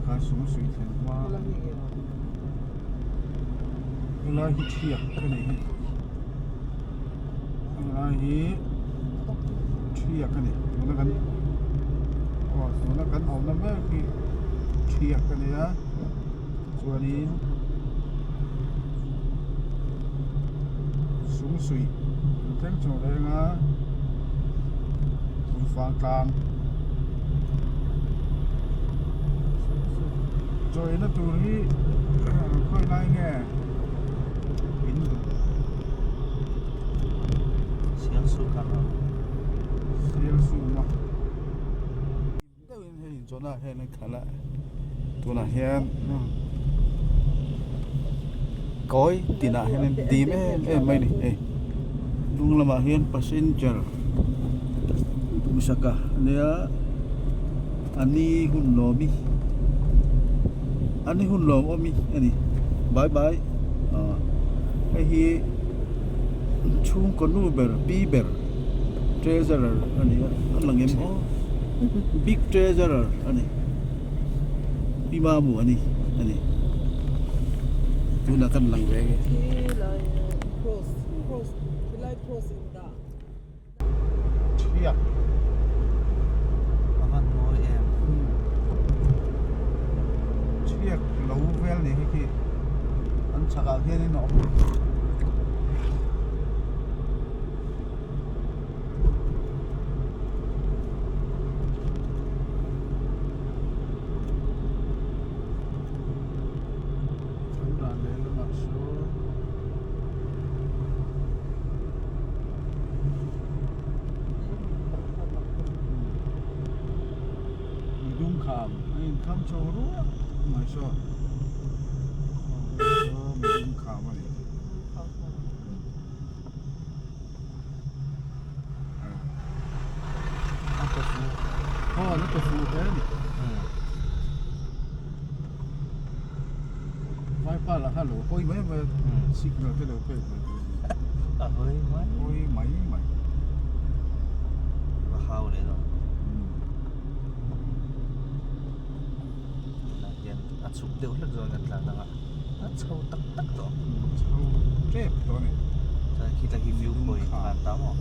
kha sung suih thlen hma helai hi thiak ka nei hi helai hi thiak a ni tuna kan aw tuna kan awmna mek hi thiak a nia chuanin sung suih an thleng chho reng a Tumfang tlang chawina tur hi khawi lai nge in duh Sialsu kha Sialsu maw deuhin hei inchawhna ah hian an khalh a tunah hian kawi tinah hianin dim em em mai a ni hei hnung lamah hian passenger duhsaka a nia a ni hun lawmi a ni hun lawm awmi a ni bye bye ah hei hi chhungkaw nu ber pi ber. Treasurer a ni a, a lang em aw big treasurer a ni pi mamu a ni a ni tunah kan lang ve nge. Thiak a van mawi em thiak lo vel ni hi khi an chhakah hianin a awm. Dan lehlamah sawn midum kham a inkham chho ruak mai saw midum kham a ni. A pe fu aw a pe fu hle a ni vaipa lah kha a lo hawi mai mai a signal te lo pek mai tur a hawi mai hawi mai mai va hau leh dawn tunah hian a chhuk deuh hlek zawng kan tlan ang a a chho tak tak tawh chho tep tawh a ni chuan khita khi view point khan ta maw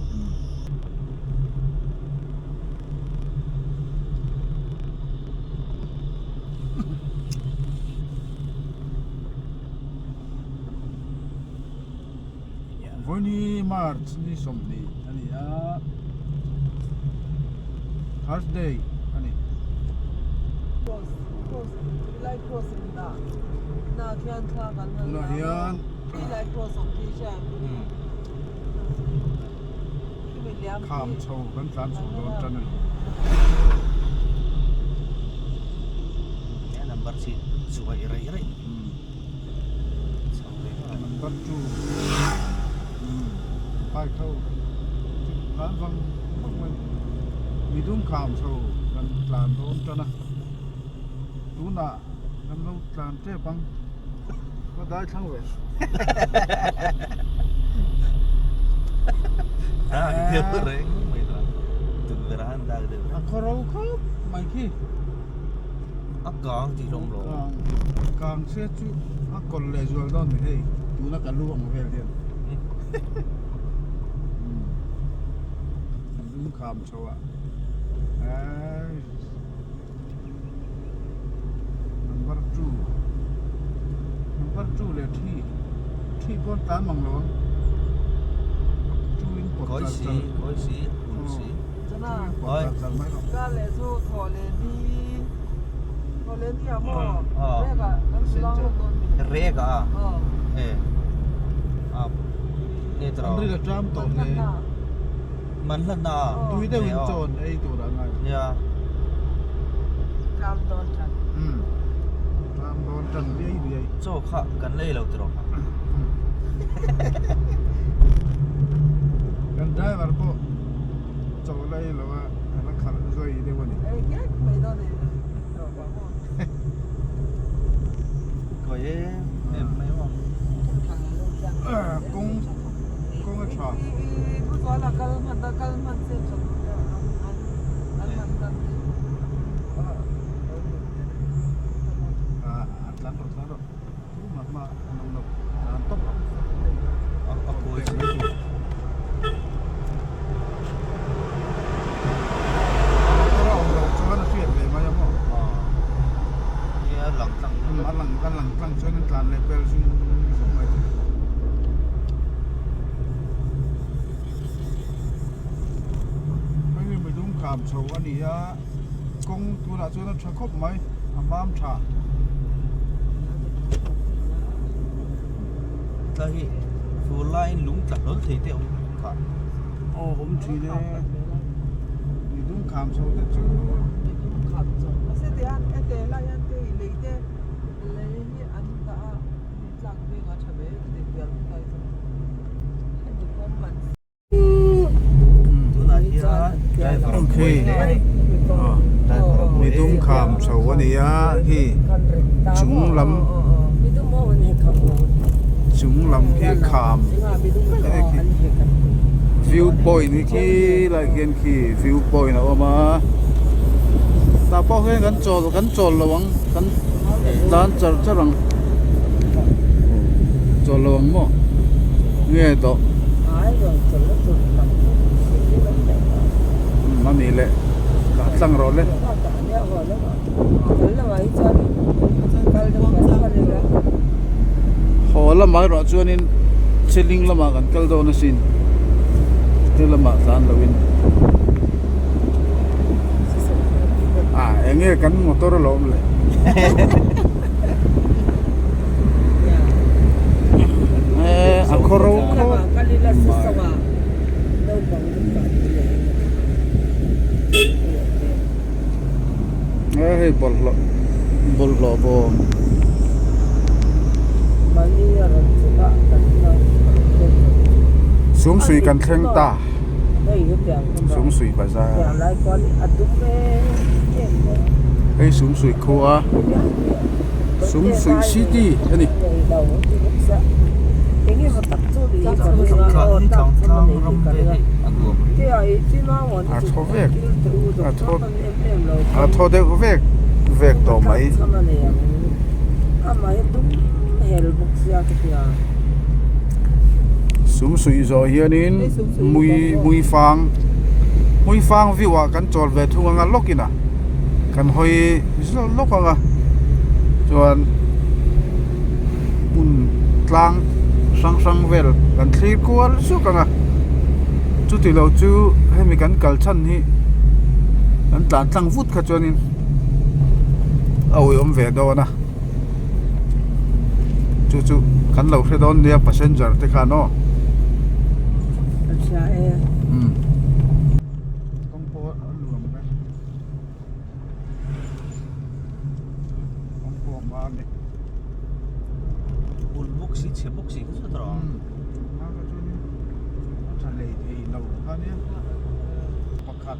Vawiini March ni 20 a ni a Thursday a ni. Tunah hian kham chho kan tlan chho dawn tan a ni. Number chi chuai rei rei. Number 2 bike ho tlan vang vang mai midum kham chho kan tlan dawn tan a tunah kan lo tlan tep ang ka dai thlang ve a khaw ro khawp mai khi. A kang tih hlawm lo. Kang kang se chu a kawlh leh zual dawn ni hei tuna ka lu ang vel hian. Lung kham chho ah number 2 number 2 leh 3 3 pawn tlan mang lo ang 2 in pawt Kawi si kawi si hun si. Ka leh chu thawh leh ni thawh leh ni ah maw rek ah kan chuang lawk dawn mi rek ah e a nge tawh an ri tram tawh hle man hlan na tui deuh in chawn ei tur a ngai nia tram dawn tan tram dawn tan riai riai chaw kha kan lei lo tiraw kha kan driver pawh Chaw lai lo a la khalh zui deuh a ni. Ei kek mai dawn e tawh pah maw. Kawi em em mai maw. Kawng kawng a tha. I pu chuan a kal hman a kal hman se tha duh deuh an an an man dan te. ni a kawng tunah chuan a tha khawp mai a mam tha. Tlai hi fur laiin lung tla hlawl thei te awm phah. Aw awm thin e midum kham chho te chu. Midum kham chho mahse ti hian hete lai hian te lei te lei hi an dah a hei tlak vengah tha ve ka ti bial kai chu hemi kawng an Tunah hian driver a buai hle a ni. Midum kham chho a ni a khi chung lam chung lam khi kham view point hi khi lai khian khi view point a awm a tah pawh hian kan chawl kan chawl lo ang kan tlan char char ang chawl lo ang maw nge tawh a nih leh tah tlang rawh le. Haw lamah erawh chuanin Seling lamah kan kal dawn asin he lamah tlan loin ah eng nge kan motor a lo awm le eh a khaw ro khawp mai. A hei bawlhhlawh bawlhhlawh bawm. Sumsui kan thleng ta Sumsui bazar hei Sumsui khua Sumsui city a ni. A thaw vek a thaw a thaw deuh vek vek tawh mai. Sum suih zawh hianin mui mui fang mui fang view ah kan chawl ve thung anga lawk in a kan hawi zawk lawk anga chuan hmun tlang hrang hrang vel kan thlir kual zuk ang a chuti lo chu hemi kan kal chhan hi kan tlan tlang vut kha chuanin a awihawm ve dawn a chu chu kan lo hre dawn nia passenger te khan aw. Bul bawk si chhe bawk si kha chu tawh ang. A tha hlei thei lo kha nia pakhat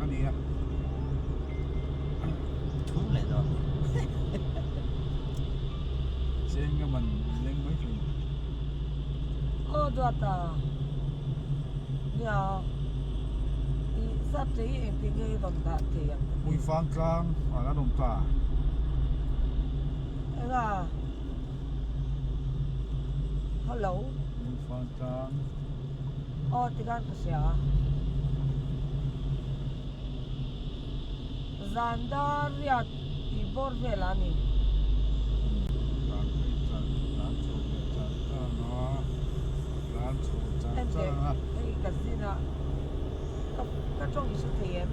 a ni a. Thum leh dawn. Cheng ka man leng mai thei. Aw duata nia i zat te hi engtin nge i rawn dah thei ang. Hmuifang tlang ah an awm ta. Enga Hello. Hmuifang tlang. Aw tikhan ka hria. Zan dar riat tih bawr vel a ni. Tlan phei char tlan chho leh char char a tlan chho char char a. Hei ka zin a ka ka tawng i hre thei em?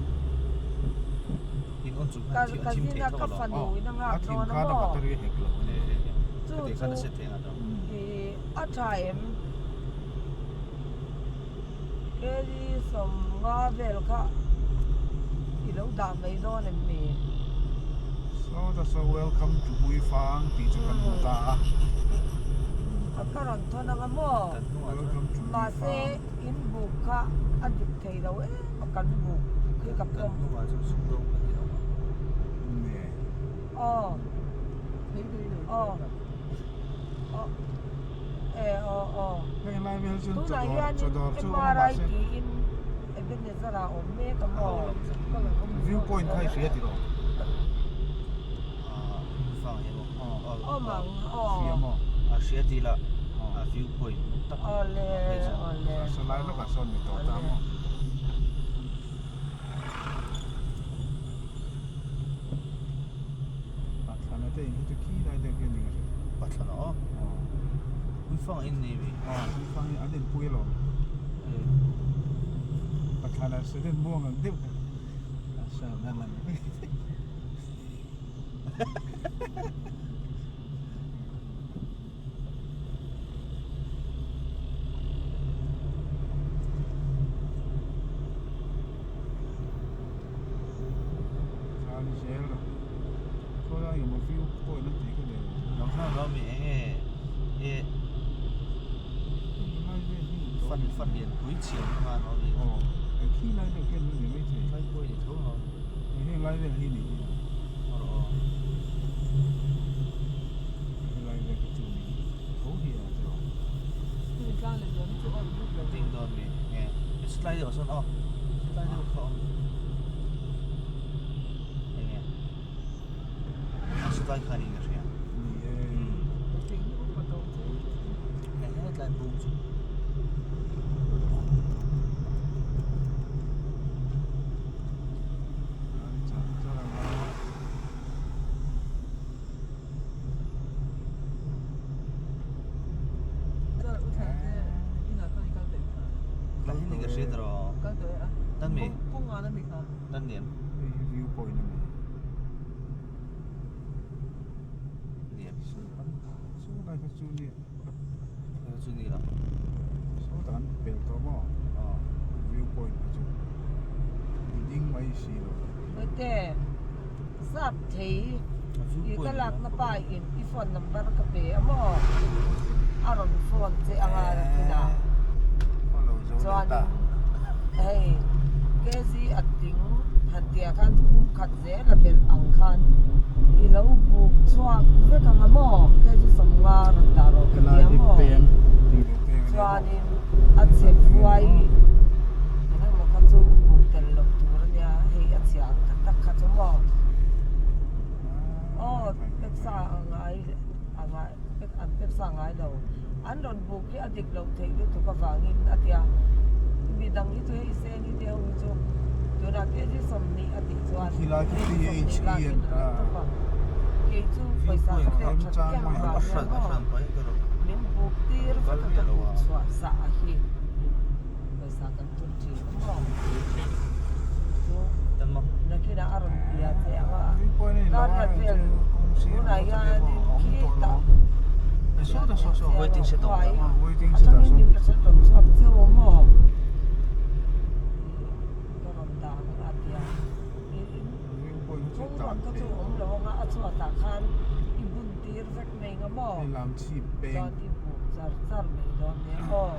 In on chung khan Ka a thim zin thei a tho ka lo. fanu in a nghak A thim dawn a khan a maw? battery hek lo a ni. Chu Ka tih khan a chu set thei ang a tawng. i a tha em? Keli sawmnga vel kha i lo dah mai dawn em ni? Saw ta saw welcome to Hmuifang tih chu kan hmu ta a. A ka rawn thawn ang a maw? Welcome to Mahse Hmuifang. in buk kha a dik thei lo em a kan buk khi ka Kan pawm. hnungah chuan sumdawng pahnih a awm a. Nge. Aw. Aw. Aw. E aw aw. Heng lai vel chuan Tunah chawdawr hianin chawdawr chu awm a MRI mahse. tiin Ebenezer ah awm mek a maw? View point kha i hria tiraw? Ah fang hi maw? Awm ang aw. Hria maw? A hria tih lah a view point tak Awle awle. A saw lai lawkah sawn ni tawh ta maw? Pathlana te in hi chu khi lai deuh hian ni ka hria. Pathlana aw. Aw. Hmuifang in nei ve. Aw hmuifang hi an inpui alawm. Pathlana student muang ang deuh kha. Ete sap thei i ka lakna pa in i phone number ka pe a maw a rawn phone che anga nakinah chuanin hei kg a tling han tih ah khan pum khat zel a belh ang khan i lo buk chhuak vek ang a maw kg sawmnga rawn dah rawh ka ti a maw chuanin a chhe vuai eng emaw kha chu buk tel loh tur a nia hei a chhia ang tak tak kha chu maw aw peksa a ngai a ngai an peksa ngai lo an rawn buk hi a dik loh theih lutuk avangin a tia midang hi chu hei seni te ho hi chu tunah kg 20 a tih chuan kg 20 lakin a ni tawp a kei chu pawisa ka pek that em avang hian maw min buk tir vek a ka buk chhuah zah a hi pawisa kan tum thin a maw chu nakinah a rawn bia che ang a kar vel tunah hianin khitah atangin min pasal rawn chhuak cheu a maw ka rawn dah ang a tia kawng ruak kha chu awm lo anga a chhuatah khan i bun tir vek mai ang a maw chuan i buk char char mai dawn nia aw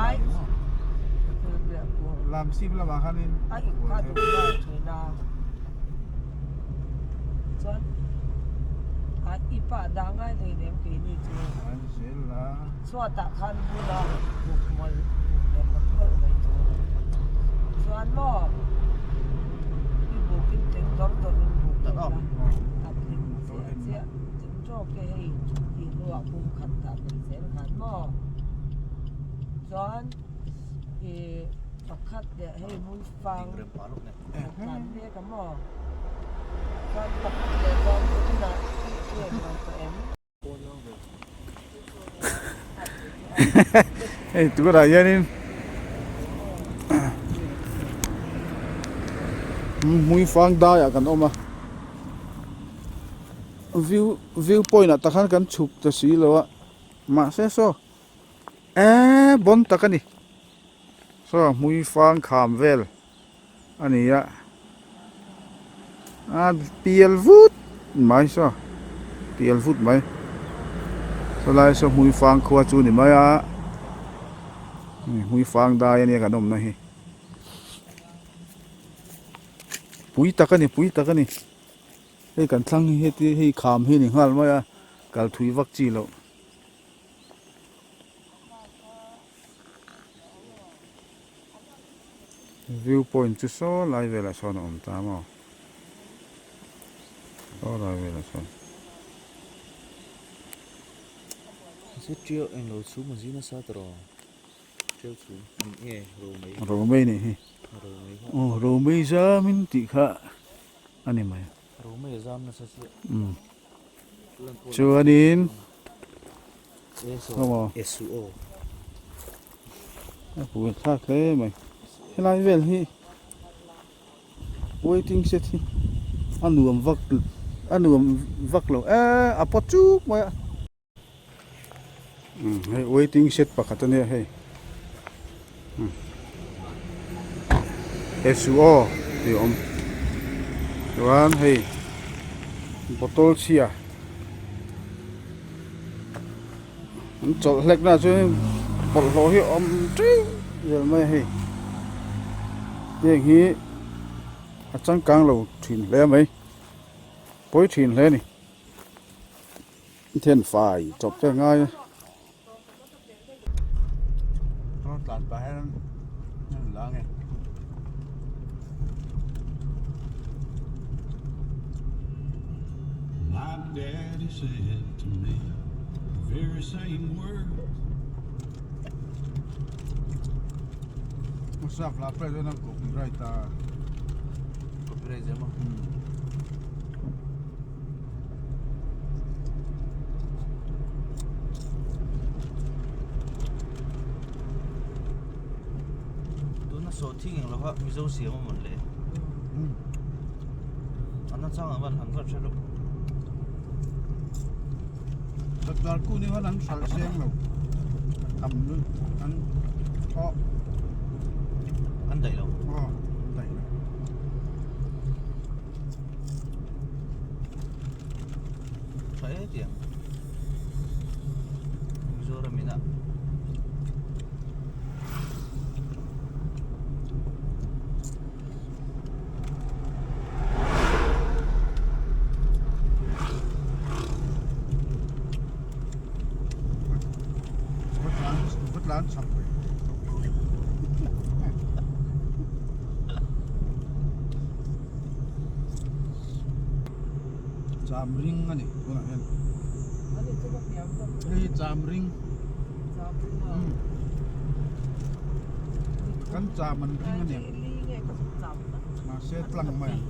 ai a ip kha duh nghal thin a chuan a ipah dah ngai hleinem keini chu chhuatah khan bula buk mawlh buk leh mawlh mawlh mai tur chuan maw i bukin tling dawr dawrin buk la a tling chiah chiah tling tawk e hei tih hnuah pum khat dah belh zel khan maw chuan ih pakhat leh hei hmuifang a tlan mek a maw chuan pakhat leh chuan tunah i claim lo tawh em. Hei tunah hianin hmuifang daiah kan awm a view view point ah tak khan kan chhuk ta si lo a mahse saw eee bawn tak a ni saw hmuifang kham vel a ni a a pial vut mai saw pial vut mai sawlai saw hmuifang khua chu ni mai a hmuifang dai ania kan awmna hi pui tak a ni pui tak a ni hei kan thlang hi heti hei kham hi a ni nghal mai a kal thui vak chi loh. View point chu saw lai velah sawn a awm ta maw saw lai velah sawn. Chu tiau englo chhum a zin nasa tawh tiau chhum nge romei romei nih hi romei kha aw romei zam in tih kha a ni mai romei a zam nasa chiah chuanin a buai thlak hle mai helai vel hi. Waiting shed hi a nuam vak a nuam vak lo e a pawt chuk mai a. Umm hei waiting shed pakhat a nia hei umm SUO tih a awm chuan hei bottle chhia an chawlh hlek na chuan bawlhhlawh hi a awm teuh zel mai a hei heng hi a changkang lo thin hle mai pawi thin hle a ni. Then fai chawp te ngai a. Rawn tlan pah hian an la nge. My daddy said to me the very same words. Usap la pre chuan an copyright a. Copyright zem a. Tuna saw thing eng lova Mizo siam a mawn le. An nachang ang van han vat hre lo. Doctor ku ni han an hral seng lo. Tam lu an thaw. An daih lo. Aw, daih lo. Tha e tiang. Mizoram ina. Vat lan chak ve. Cham ring a ni tunah hian hei hi cham ring kan cham an ring a ni mahse tlang mai ang.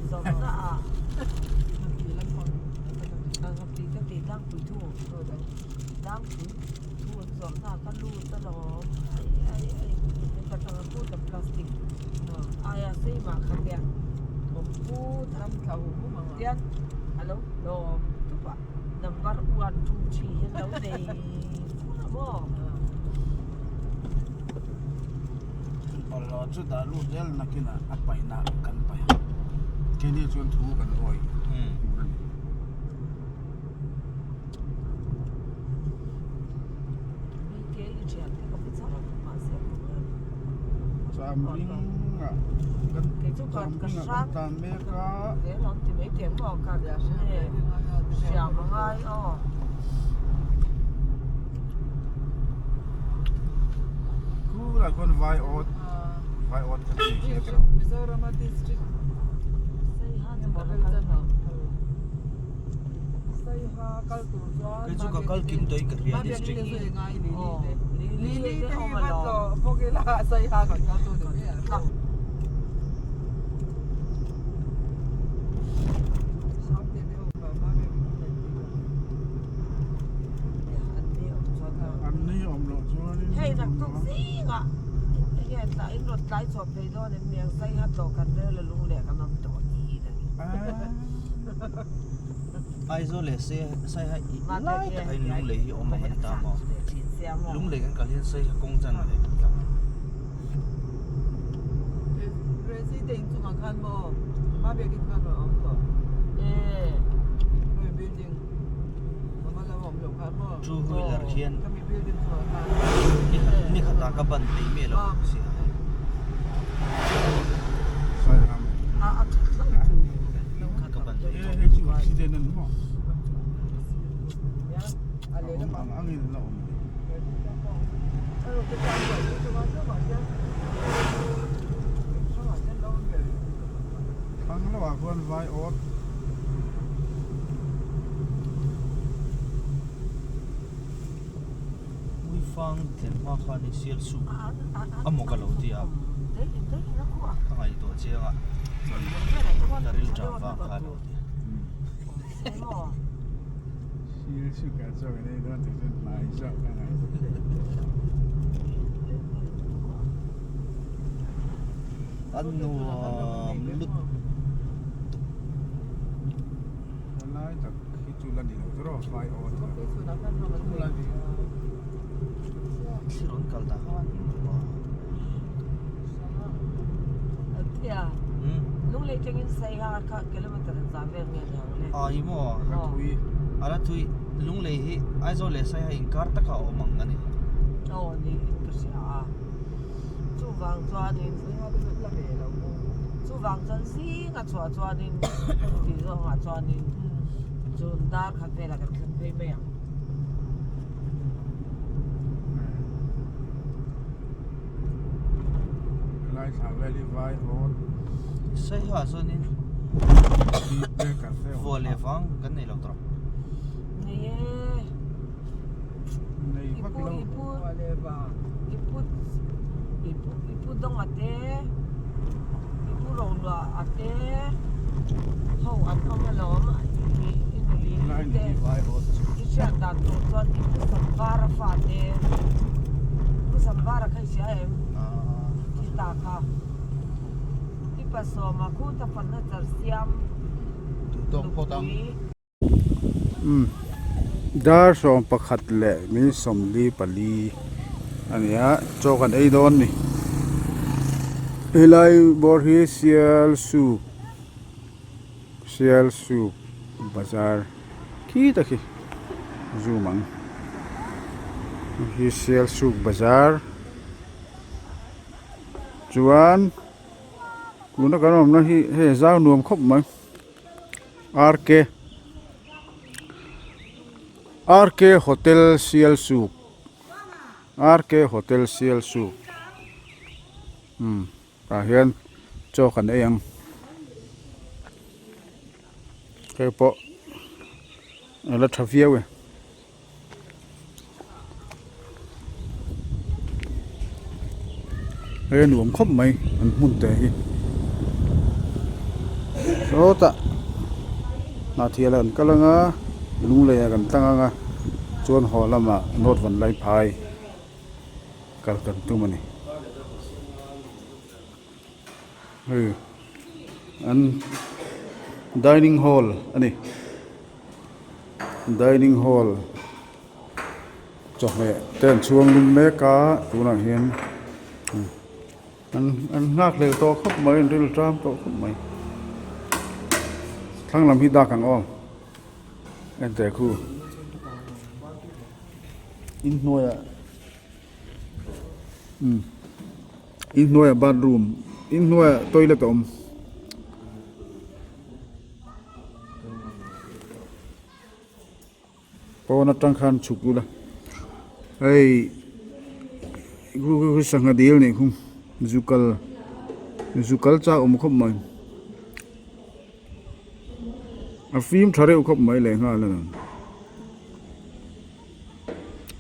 Bawlhhlawh chu dah lut zel nakinah a paihna kan paih ang. Keini chuan thu kan awih tur a ni. Cham ringah kan cham ringah kan tan mek a. Khurah khuan vai awt vai awt kha tih hriat a. Kei chu ka kal kim tawhin ka hria district. An ni awm loh chuanin Aizawl leh Saiha i lai takah hian lunglei hi a awm ang a ni ta maw? Lunglei kan kal hian Saiha kawng chan ve kan tlang a. Two wheeler hian ni khatah ka ban peih miah lo si a. Ka ban peih tawh. Hei chu accident a ni maw? A awm ang angin a la awm a ni. Thlang lamah khuan vai awt. Uifang tlen hma khan i sial suh a maw ka lo ti a, ka ngaihtuah chiang a, ka ril ṭah vang kha a lo ti a. Sial suh ka chuak a nei dawn tih chuan hmai zawk ka ngaihtuah. An nuam lut. Thli rawn kal dah kha Ai maw a la thui Lunglei hi Aizawl leh Saiha inkar taka a awm ang a ni. Chuvang chuanin chuvang chuan zinga chhuah chuanin tih zawngah chuanin chun dar khat velah kan thlen phei mai ang. Saiha chuanin vua leh vang kan nei lo tawh. Nei e. I pu i pu i pu i pu i pu dawnga te i pu rohluah a te ho an awm alawm i i nuli te i hriat dan tur chuan i pu samvara fa te pu samvara kha i hria em thi ta kha i pasawma khuta furniture siam nupui. Umm dar 11 leh min 44 a ni a chaw kan ei dawn a ni helai bawr hi sial suk sial suk bazar khi ta khi zoom ang hei hi sial suk bazar chuan tuna kan awmna hi hei a zau nuam khawp mai. RK RK hotel Sialsuk RK hotel Sialsuk umm tah hian chaw kan ei ang hei pawh a la tha viau e. Hei a nuam khawp mai an hmun te hi sawtah hnahthel ah kan kal anga lunglei ah kan tlang anga chuan haw lamah note van lai phai kal kan tum a ni hei an dining hall a ni. Dining hall chawhmeh te an chhuang lum mek a tunah hian an an nghak hlel tawh khawp mai an ril ṭam tawh khawp mai thlang lam hi dak ang aw en teh khu inhnuaiah umm inhnuaiah bathroom inhnuaiah toilet a awm. Pawn atang khan chhuk ula hei khu khu sangha dil nih khu zu kal zu kal chak awm khawp mai a fim tha reuh khawp mai leh nghal a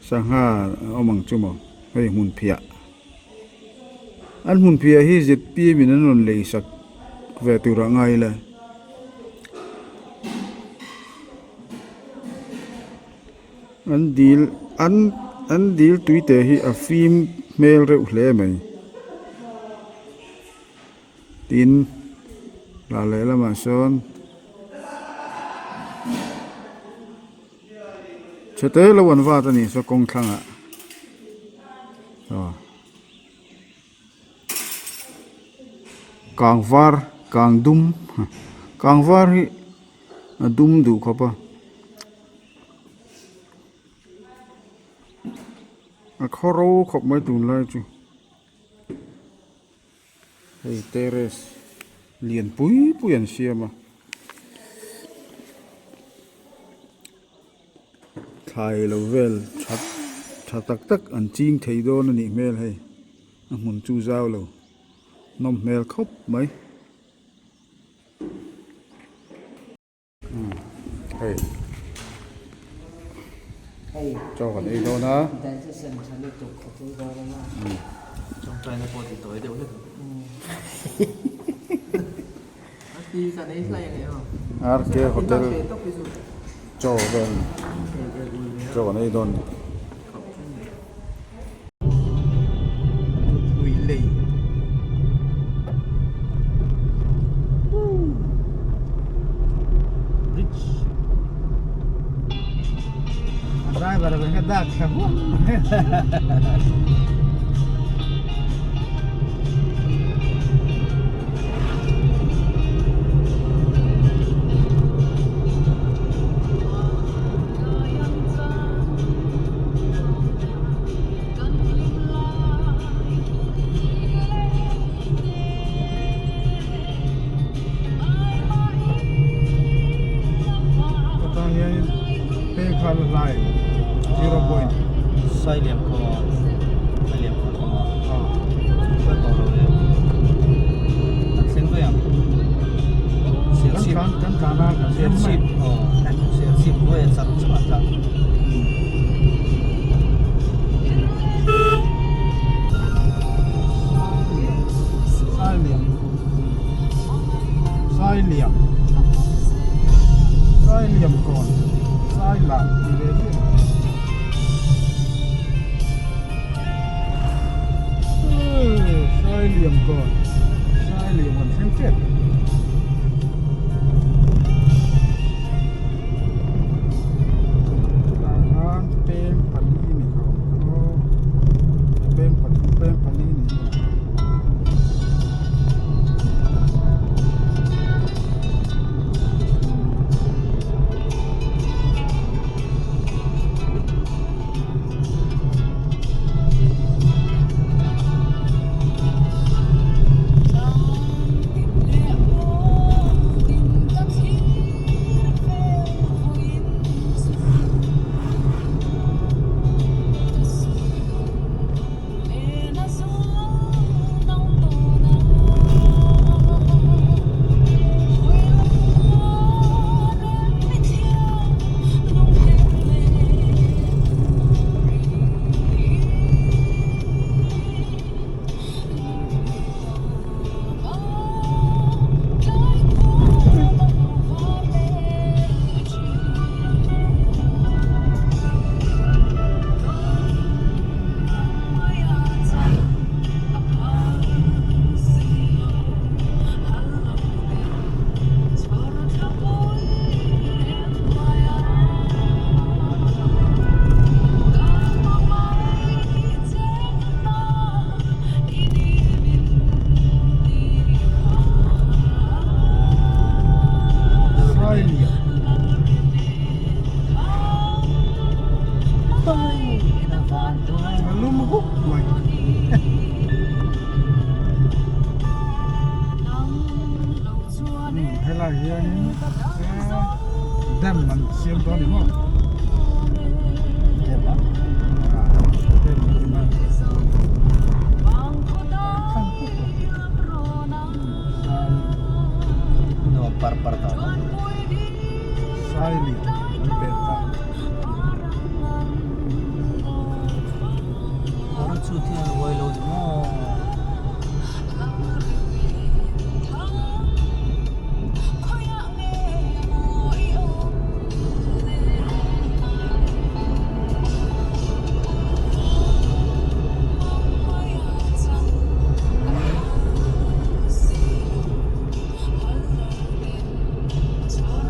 sangha a awm ang chu maw hei hmun phiah. An hmun piah hi zpm in an rawn lei sak ve tur ah ngai ila. An dil an an dil tui te hi a fim hmel reuh hle mai. Tin lah lehlamah sawn. Chhe te lo an vat a ni saw kawng thlangah aw kang var kang dum kang var hi a dum duh khawp a a khawro khawp mai tunlai chu. Hei terrace lian pui pui an siam a thlai lo vel tha tha tak tak an ching thei dawn a nih hmel hei a hmun chu zau lo nawm hmel khawp mai. Hei chaw kan ei dawn a RK hotel chaw vel chaw kan ei dawn. Driver a ka dak thla huam mai. Hetah hianin peng kha la hlai zero point. Sailiam kawng a Sailiam kawng kawng a ka tawh lo le an thleng daih ang Serchhip Kan tlan a kan thleng mai. Serchhip aw Serchhip hnuaiah char char an tlan. Sailiam Sailiam Sailiam kawn Sailam tih ve zia Sailiam kawn Sailiam an thleng tep. Tah khan peng pali ni kha awm kha peng pathum peng pali ni kha. Helai hianin dam an siam dawn ni maw Dam a dam an ti mai Nuam par par ta Saili an pek ta. Kawr chu thil uai lo ni maw.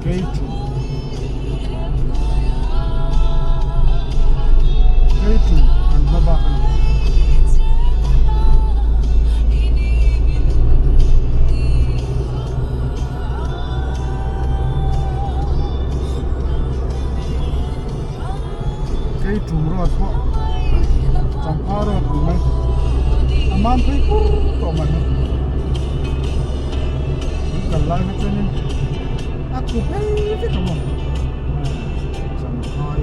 Keichu Keichu an hma bak a ni. Keichu road pawh Champhai road ang mai a mam phei pur tawh mai hei an kal lai kha chuanin a tlu phei vek ang aw Champhai.